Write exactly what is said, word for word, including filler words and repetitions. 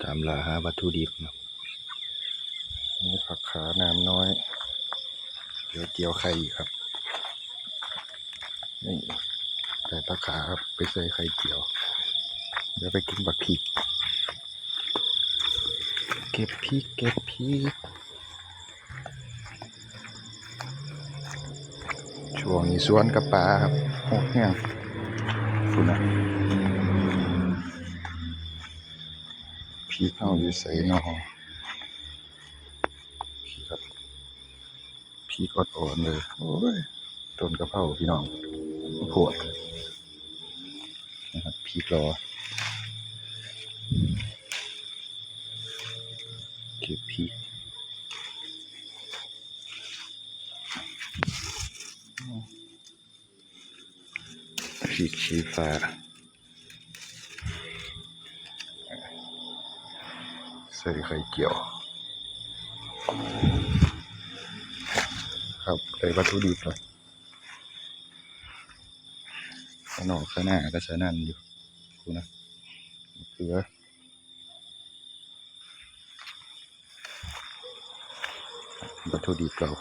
ตามล่าหาวัตถุดิบครับ นี่ผักขาน้ำน้อย เดี๋ยวเจียวไข่อีกครับ นี่ใส่ผักขาครับ ไปใส่ไข่เจียว เดี๋ยวไปกินบักพริก เก็บพริก เก็บพริก ช่วงนี้สวนกับป่าครับ โหดแฮง คุณนะ พริกเฮาอยู่ไสน้อ พริกครับ พริกอ่อนๆเลย โอ้ย ต้นกะเพราพี่น้อง โพดนะครับ พริกหลอ เก็บพริก พริกชี้ฟ้า ใส่ไข่เจียว ครับ ได้วัตถุดิบแล้ว ขนมข้างหน้าก็ใส่นั่นอยู่ คุณนะ เกลือ วัตถุดิบเรา